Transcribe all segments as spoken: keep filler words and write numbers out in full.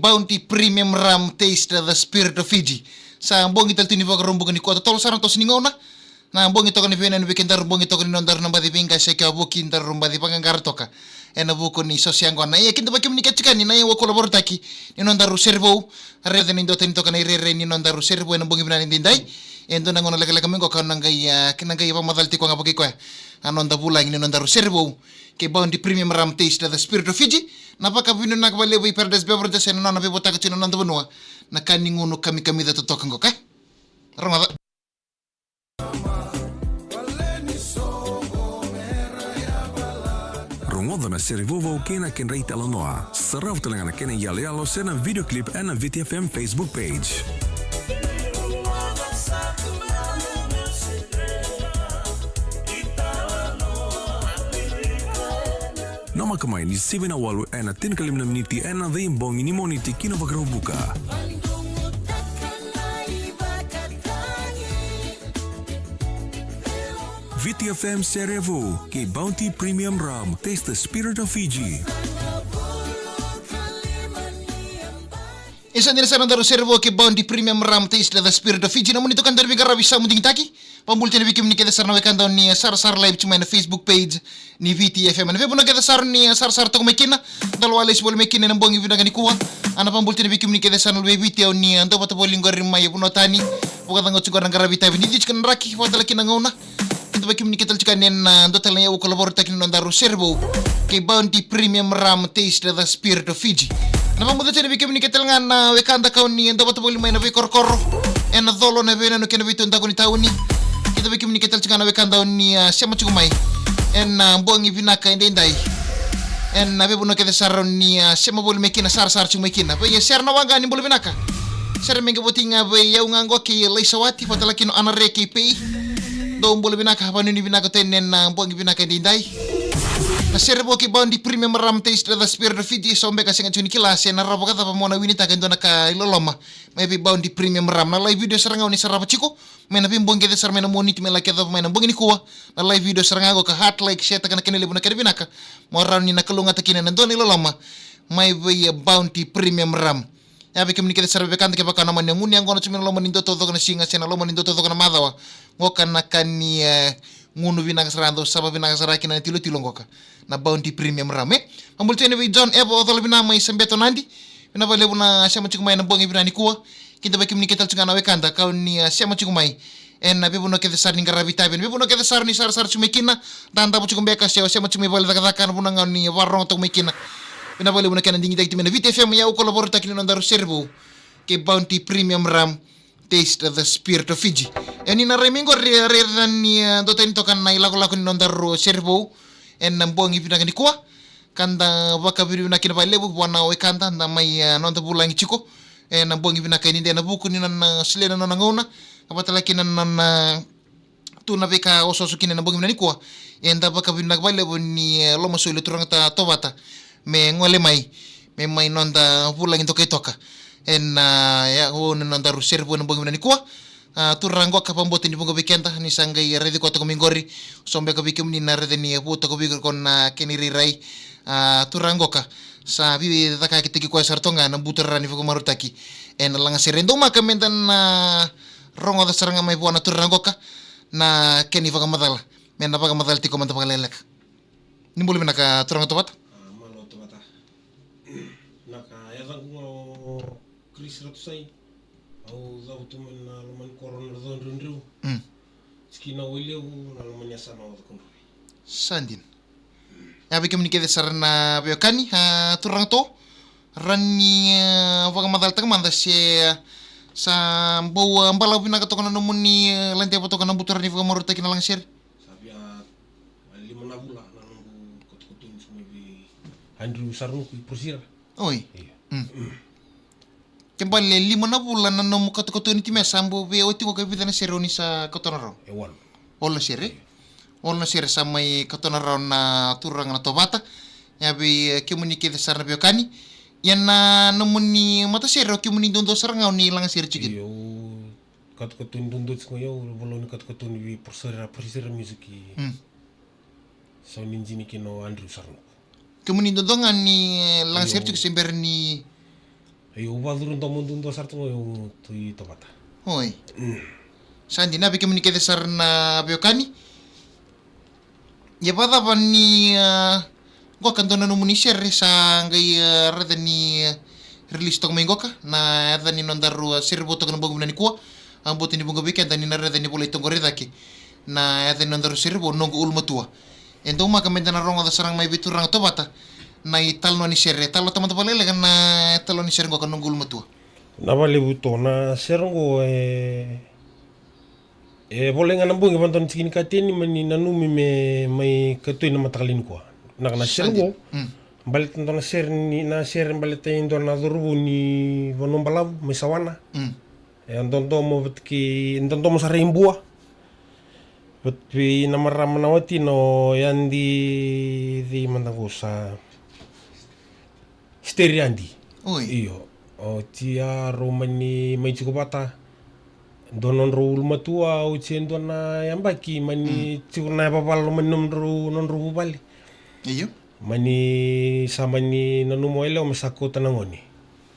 Bounty Premium Rum, Taste the Spirit of Fiji. Sa bogi tale tu ni Vakaraubuka nikua, totolo sara na toso ni gauna. Na bogi toka ni veinanumi vei kedaru, bogi toka ni nodaru na baci veiqase, ke a vuki daru baci vaqaqara toka ena vuku ni soso yaqona. Ia, kidavaki kemuni kece tiko yani na iwakula vakarautaki ni nodaru sere vou. Raica ni dua tani toka na irairai ni nodaru sere vou ena bogi vinaka ni daidai. E dua na gauna lekaleka mai qo ka na qai, ah, na qai vakamacala tiko ga vakai koya a noda vulagi ni nodaru sere vou kei Bounty Premium Rum, Taste the Spirit of Fiji. Na vakavinavinaka vakalevu vei Paradise Beverages ena nona veivotaka tiko na noda vanua na ka ni gunu kamikamica totoka qo, ka rogoca. Rogoca na sere vauvau kei na kedra italanoa. Sarava tale ga na kena iyaloyalo se na video clip ena Viti F M Facebook page. Namaka mai ni sivi na walu ena tinikalima na miniti ena veibogi ni Moniti ki na Vakaraubuka. Viti F M Sere Vou kei Bounty Premium Rum, Taste the Spirit of Fiji. Isa ni sa nodaru sere vou kei Bounty Premium Rum, Taste the Spirit of Fiji. Na nomuni itokani daru veiqaravi sa mudu digitaki. Vakabula tale vei kemuni kece sara na wekada oni sarasara live tu mai na Facebook page ni Viti F M. Na veivanua kece sara oni sarasara toka mai kina, dau lako lesu voli mai kina ena bogi vinaka nikua. Ana vakabula tale vei kemuni kece sara na luve i Viti oni dau vata voli qori mai vanua tani. Vakacagau tiko qori na qaravi tavi ni cici tiko na draki, vakatale kina gauna. Kidavaki kemuni kece tale tiko yani ena dua tale na iwakula vakarautaki ni nodaru sere vou kei Bounty Premium Rum, Taste the Spirit of Fiji. Na vakabula tale vei kemuni kece tale ga na wekada ka oni dau vata voli mai na veikorokoro, ena colo, na veinanumi kei na veitudaku ni tauni. Kidavaki kemuni kece tale tiko ga na wekada oni, ah, sema tiko mai ena, ah, bogi vinaka edaidai. Ena, ah, veivanua kece sara oni, ah, sema voli mai kina, sarasara tiko mai kina. Vei, ah, sere na waqa ni bula vinaka. Sere me qai voti ga vei au ga qo kei Laisawati, vakatale kina o Anare kei Pei. Dou bula vinaka, vakanuinui vinaka tu ena, ah, bogi vinaka edaidai. Na sere vou kei Bounty Premium Rum, Taste the Spirit of Fiji, so beka sega tiko ni kila se na rawa vakacava mo na winitaka e dua na ka iloloma mai vei Bounty Premium Rum. Na live video sara ga oni sarava tiko mai na veibogi kece sara mai na Moniti me laki yacova mai na bogi nikua. Na live video sara ga qo ka heart, like, share taka na kena levu na kena vinaka, mo rawa ni na kalougata kina ena dua na iloloma mai vei, eh, Bounty Premium Rum. Ia vei kemuni kece sara na wekada, kevaka o na mani gunu yaqona tu mai na loma ni dua taucoko na siga se na loma ni dua taucoko na macawa, qo ka na ka ni, eh, gunu vinaka sara, dau sava vinaka sara kina na tilotilo qo ka na Bounty Premium Rum, e. Vakabula tale yani vei John Evo Colovina mai Sabeto, Nadi. Vinaka vakalevu na sema tiko mai ena bogi vinaka nikua. Kidavaki kemuni kece tale tiko ga na wekada ka oni, ah, sema tiko mai ena veivanua kece sara ni qaravi tavi, ena veivanua kece sara ni sarasara tiko mai kina, dadabe tiko beka se o sema tiko mai vale ni cakacaka, na vanua ga oni vakarorogo toka mai kina. Vinaka vakalevu na kena digitaki tu mai na Viti F M, iwakula vakarautaki ni nodaru sere vou kei Bounty Premium Rum, Taste the Spirit of Fiji. E, ni na rai mai qori, raica ni, eh, dua tani toka na ilakolako ni nodaru sere vou ena bogi vinaka nikua. Ka da vakavinavinaka kina vakalevu vua na wekada da mai, eh, noda vulagi tiko ena bogi vinaka edaidai ena vuku ni nona, eh, solia na nona gauna, ka vakatale kina na nona, eh, tu na veika osooso kina ena bogi vinaka nikua. Eda vakavinavinaka vakalevu ni, eh, lomasoli o turaga ta Tovata me gole mai, me mai noda vulagi dokai toka ena, ah, ya, o na nodaru sere vou ena bogi vinaka nikua. Ah, turaga qo ka vakabauta ni vuqa vei keda ni sa qai raici koya toka mai qori. So beka vei kemuni na raica ni vou toka vei iko na kena irairai. Ah, turaga qo ka sa veicakacakataki koya sara toka ga na buturara ni vakamarautaki ena lagasere. E dua mada ka meda na rogoca sara ga mai vua na turaga qo ka na kena ivakamacala. Me na vakamacala tiko mada vakalekaleka. Ni bula vinaka turaga Tovata. Ah, malo Tovata. Na ka yacaqu ga o Chris Ratusai. Au cavutu mai na loma ni koro na Codrudru. Mm. Tikina o Wailevu, na loma ni yasana o Cakaudrove. Sa dina. Ia vei kemuni kece sara na veiwekani, ah, turaga To, rawa ni, ah, vakamacalataka mada se, ah, sa bau, ah, balavu vinaka toka na nomuni, ah, ladeva toka na buturara ni vakamarautaki na lagasere? Sa via, ah, lima na vula na noqu katokatoni tiko mai vei Andrew Sarunuku i Porosira. Oi. Io. Mm. Ke bale lima na vula na nomu katokatoni tiko mai, sa bau via oti qo ka vica na sere oni sa katona rawa? E walu. Walu na sere? Io. Walu na sere sa mai katona rawa na turaga na Tovata. Ia vei, eh, kemuni kece sara na veiwekani. Ia na nomuni matasere o kemuni duadua sara ga oni lagasere tiko kina? Io, au katokatoni duadua tiko ga au, voleka ni katokatoni vei Porosira, Porosira Music. Mm. Sa oni jini kina o Andrew Sarunuku. Kemuni duadua ga ni lagasere tiko se bera ni Io, au vakacuru domo duadua sara tu ga, io, tu i Tovata. Oi. Mm. Sa dina, vei kemuni kece sara na veiwekani. Ia vakacava ni, a, qoka dua na nomuni sere sa qai, a, raica ni, a, release toka mai qoka, na yaca ni nodaru, a, sere vou toka na bogi vinaka nikua. A, bau tu ni vuqa vei keda ni na raica ni volai toka qori cake na yaca ni nodaru sere vou, Noqu Ulumatua. E daumaka meda na rogoca sara ga mai vei turaga Tovata na italanoa ni sere, talanoa mada vakalekaleka na italanoa ni sere qoka, Noqu Ulumatua. Na vakalevu tu na sere qo, e, e volai ga na bogi, vadua na tikina ikatini, mani nanumi me mai katoi na mataka lailai nikua. Na ka na sere qo, mm, baleta dua na sere ni, na sere baleta e dua na cauravou ni Vanuabalavu mai Sawana. Mm. E dodomo vata kei, dodomo sara i Bua. Vata kei na marama na watina o Yadi, cei mada qo sa, Steri Yadi. Oi. Io. Oti a rau mani mai tiko vata. Dua nodrau ulumatua, oti e dua na yabaki, mani, mm, tiko na yavavala mani nodrau, nodrau vuvale. Io. Mani sa mani nanuma o yalewa me sa kauta na gone.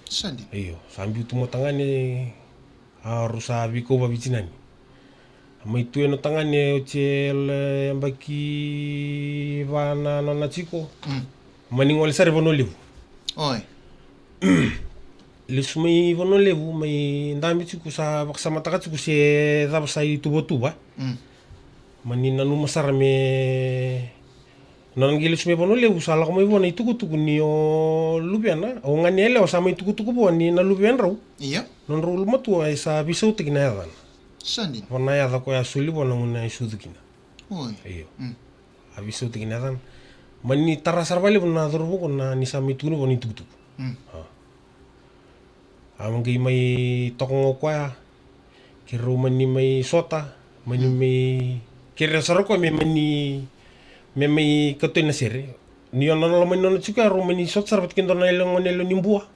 Sa dina. Io, sa biu tu mai o tagane, a rau sa veikau vakavitinani. A mai tu yani o tagane, oti e yabaki va na nona tiko. Mm. Mani gole sara i Vanua Levu. Oi. Lesu mai Vanua Levu, mai dabe tiko, sa vakasamataka tiko se cava sa ituvatuva. Mm. Mani nanuma sara me nona qai lesu mai Vanua Levu, sa lako mai vua na itukutuku ni o luvena, o gane yalewa sa mai tukutuku vua ni na luvedrau. Io. Nodrau ulumatua e sa veisautaki na yacana. Sa dina. Vua na yaca koya a soli vua na gauna e sucu kina. Oi. Io. Mm. A veisautaki na yacana. Mani tara sara vakalevu na cauravou qo na ni sa mai tukuni vua na itukutuku. Mm. A. A qai mai toka ga o koya, keirau mani mai sota, mani, mm, mai kerea sara o koya me mani, me mai katoi na sere. Ni o na loma ni nona tiko ya, rau mani sota sara vata kei dua na yalewa, gone yalewa ni Bua.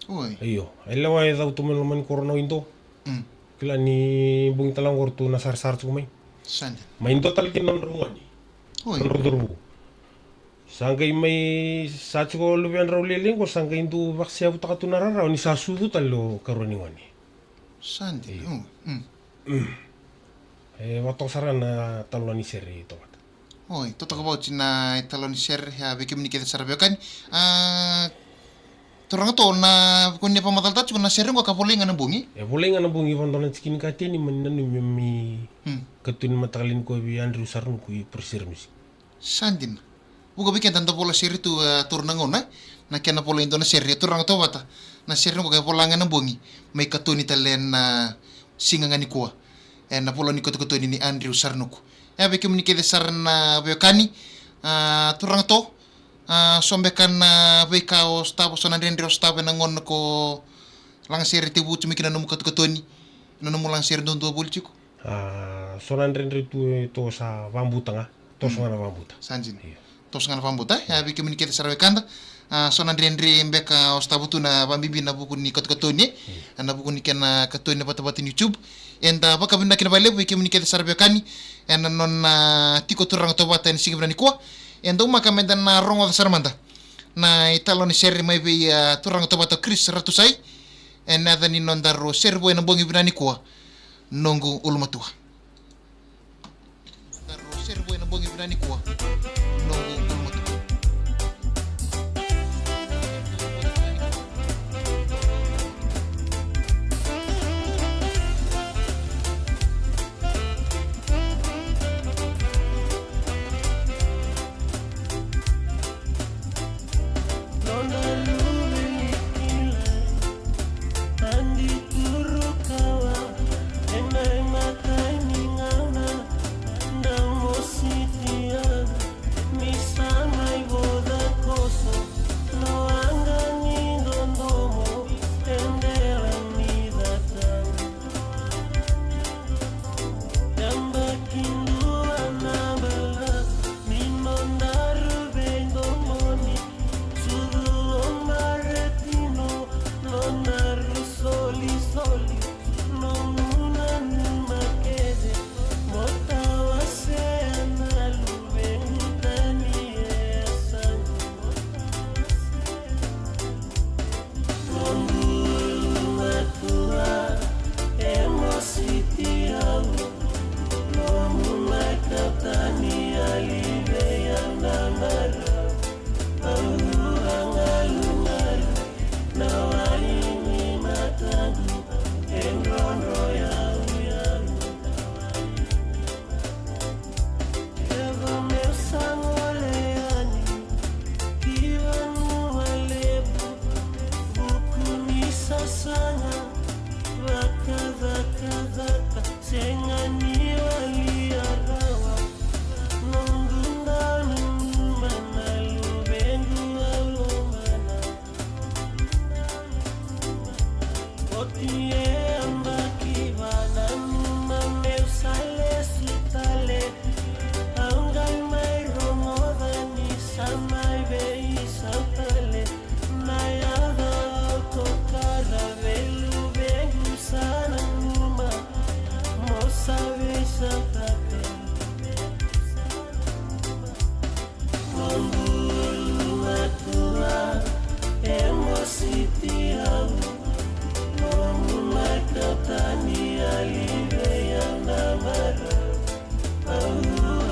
Oi. Io, yalewa e cau tu mai loma ni koro na Waido. Mm. Kila ni bogi tale ga qori tu na sarasara tiko mai. Sa dina. Mai dua tale kina nodrau gone. Oi. Nodrau cauravou. Sa qai mai, sa tiko luvedrau lailai qo, sa qai dau vakaseyavutaka tu na rarawa ni sa sucu tale o karua ni gone. Sa dina. Io. Mm, mm. Mm. E vakatoka sara na italanoa ni sere i Tovata. Oi, totoka vakaoti na italanoa ni sere, a, vei kemuni kece sara veiwekani. A, turaga To, na, ko ni vakamacalataka tiko na sere qo ka volai ga na bogi? E volai ga na bogi, vadua na tikina ikatini, mani nanumi me mai, hmm, katuni mataka lailai nikua vei Andrew Saranuku i Prusera Music. Sa dina. Vuqa vei keda da vola sere tu, e, taura na gauna, e? Na kena vola e dua na sere, e turaga Tovata. Na sere qo ka vola ga na bogi, mai katoni tale na siga ga nikua. E na vola ni katokatoni ni Andrew Saranuku. E a vei kemuni kece sara na veiwekani, a, turaga To, a, so beka na veika o sotava, so na dredre o sotava e na gauna ko lagasere tekivu tu mai kina na nomu katokatoni, na nomu lagasere duadua voli tiko. A, so na dredre tu e To sa vakabuta ga. Toso ga na vakabuta. Sa dina. Io. Toso ga na vakabuta, e? A, vei kemuni kece sara wekada. A, so na dredre beka o sotava tu na vakabibi na vuku ni katokatoni, e? Io. A, na vuku ni kena katoni na vatavata ni YouTube. Eda vakavinavinaka vakalevu vei kemuni kece sara veiwekani. E na nona, a, tiko turaga Tovata e na siga vinaka nikua. E daumaka meda na rogoca sara mada na italanoa ni sere mai vei, a, turaga Tovata o Chris Ratusai. E na yaca ni nodaru sere vou e na bogi vinaka nikua. Noqu ulumatua. Nodaru sere vou e na bogi vinaka nikua. Noqu ulumatua. Nona luve ni kila, adi turu kawa, e na i matai ni gauna, dau mositi au, ni Oti e yabaki va, nanuma meu sa lesu tale. Au qai mai rogoca ni sa mai veisau tale. Na yaca au tokara vei luvequ, sa nanuma mo sa veisautaka. Noqu ulumatua e mositi au. Nomu mai kau tani, a livei au na marau. Au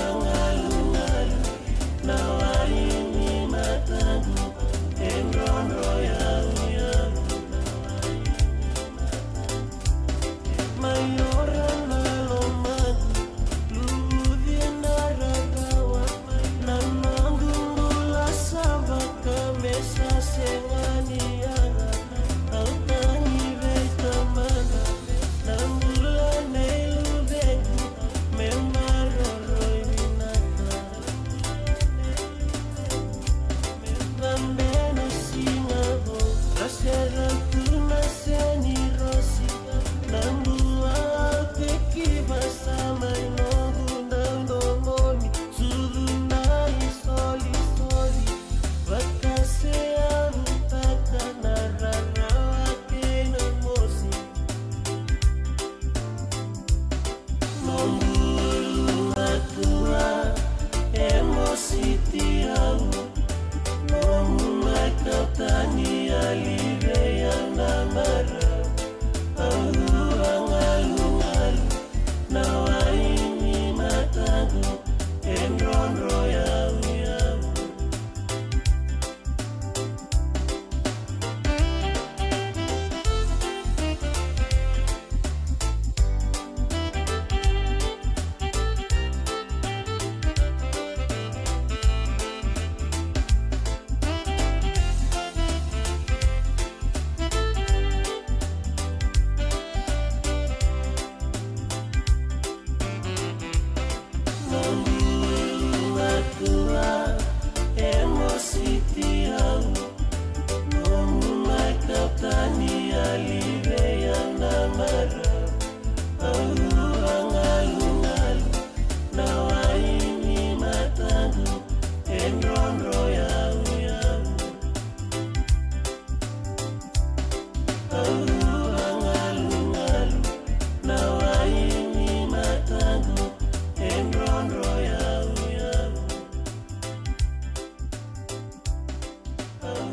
a galugalu, na wai ni mataqu e drodro yauyau. Mai ora na lomaqu, luvuci na rarawa, na noqu bula sa vaka me sa sega ni yaga. Au tagi vei Tamana, na bula nei luvequ me maroroi vinaka. Cabe na siga vou, a serau tu na seni rosi. Na bula au tekiva sa mai noqu dau domoni, sucu na isolisoli. Vakaseavutaka na rarawa kei na mosi. Noqu ulumatua e mositi au. Nomu mai kau tani, a livei au na marau. Au a galugalu, na wai ni mataqu e drodro yauyau. Noqu ulumatua e mositi au. Nomu mai kau tani, a livei au na marau. Au a galugalu, na wai ni mataqu e drodro yauyau. Au a galugalu, na wai ni mataqu e drodro yauyau. Au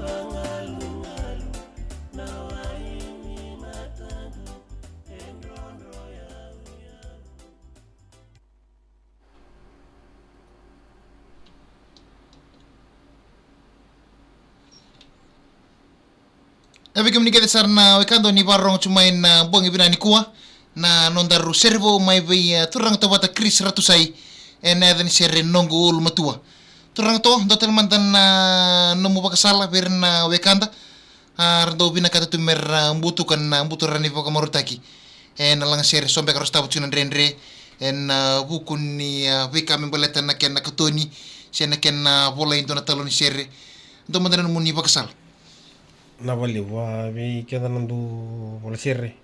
a galugalu, na wai ni mataqu e drodro yauyau. E vei kemuni kece sara na wekada ni vakarorogo tu mai na bogi vinaka nikua, na nodaru sere vou mai vei, eh, Turaga Tovata Chris Ratusai, ena yaca ni sere Noqu Ulumatua. Turaga To, dua tale mada na nomu vakasala vei ira na wekada, a, ra dau vinakata tu me ra butuka na buturara ni vakamarautaki ena lagasere, so beka ra sotava tiko na dredre ena vuku ni, a, veika me baleta na kena katoni se na kena volai e dua na taloni sere. Dua mada na nomuni vakasala. Na valevu, a, vei keda na dau vola sere,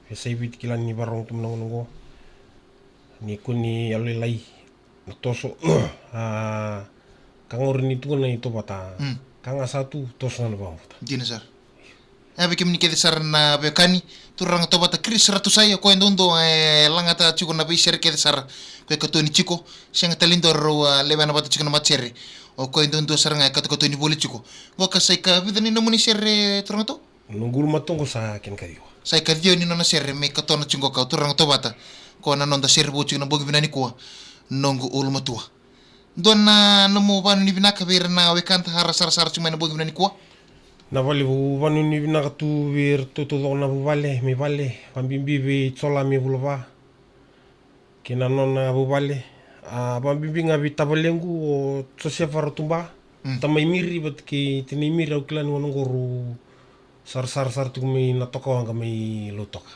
vei Saiviti kila ni vakarorogo tu mai na gauna oqo. Ni kua ni yalolailai na toso, a, ka gauna ni tukuna i Tovata. Mm. Ka ga sa tu, toso ga na vakabauta. Dina sara. E vei kemuni kece sara na veiwekani, Turaga Tovata Chris Ratusai, o koya duadua e lagata tiko na veisere kece sara, o koya e katoni tiko, sega tale ni dua rau, a, lewena vata tiko na matasere. O koya duadua sara ga e katokatoni voli tiko. Qo ka sa ikavica ni nomuni sere, Turaga To? Noqu Ulumatua qo sa kena ikaciwa. Sa ikaciwa ni nona sere me katona tiko qo, Turaga Tovata. Ko na noda sere vou tiko na bogi vinaka nikua, Noqu Ulumatua. Dua na nomu vakanuinui vinaka vei ira na wekada era sarasara tiko mai na bogi vinaka nikua. Na valevu, vakanuinui vinaka tu vei iratou taucoko na vuvale, me vale, vakabibi vei Jola me Vulava kei na nona vuvale. A, vakabibi ga vei tavalequ o Josefa Ratuba, mm, tamai Miri vata kei tinai Miri, au kila ni gauna oqo rau sarasara sara tiko mai Natokawaqa mai Lautoka.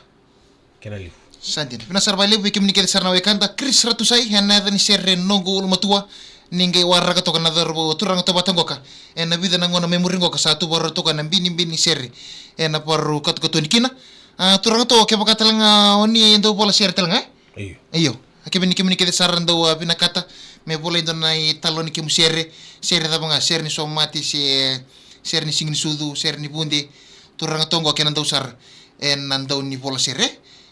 Kena levu. Sa dina. Vinaka sara vakalevu vei kemuni kece sara na wekada, Chris Ratusai, ena yaca ni sere Noqu Ulumatua, Ni qai waraka toka na cauravou, turaga tovata qoka. Ena vica na gauna mai muri qoka sa tu vakarau toka na binibini sere. Ena vakarau katukatua ni kina. A, turaga to, kevaka tale ga o ni e dau vola sere tale ga? Io. Io. A, kemuni, kemuni kece sara dau, a, vinakata me volai dua na italanoa ni kemu sere, sere cava ga, sere ni somate, se sere ni siga ni sucu, sere ni vude, turaga toqo kena dau sara ena dau ni vola sere.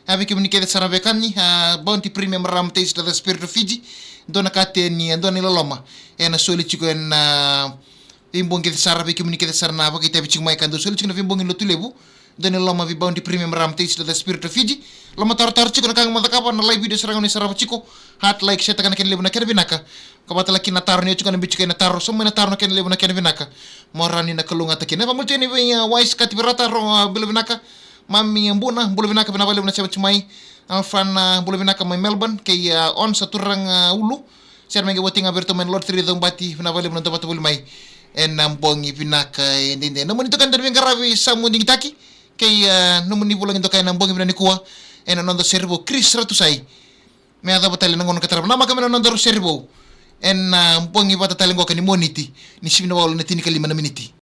A, vei kemuni kece sara vekani, a, Bounty Premium Rum Taste the Spirit of Fiji. Dua na kateni, a, dua na iloloma ena soli tiko ena veibogi kece sara, vei kemuni kece sara na vakaitavi tiko mai ka dau soli tiko na veibogi ni Lotulevu. Dua na iloloma vei Bounty Premium Rum Taste the Spirit of Fiji. Loma tarotaro tiko na ka ga mo cakava, na live video sara ga ni sarava tiko. Heart, like, share taka na kena levu na kena vinaka. Ka vata laki na taro ni oti ko na biu tiko ena taro, sauma mai na taro na kena levu na kena vinaka. Mo rawa ni na kalougata kina. Vakamuria tiko yani vei, a, Wise Kativirata, ro, a, bula vinaka. Mami, a, Buna, bula vinaka, vinaka vakalevu na sema tiko mai. Alfan, a, bula vinaka mai Melbourne, kei, a, Ons, a, turaga, a, Ulu. Sere mai qai voti ga vei iratou mai na Lord Three Caubati, vinaka vakalevu na dau vata voli mai ena bogi vinaka edaidai. Nomuni dokai na veiqaravi Samu Digitaki, kei, a, nomuni vulagi dokai ena bogi vinaka nikua ena noda sere vou Chris Ratusai. Me yacova tale na gauna ka tarava, namaka mai na nodaru sere vou ena, a, bogi vata tale qoka ni Moniti, ni sivi na walu na tinikalima na miniti.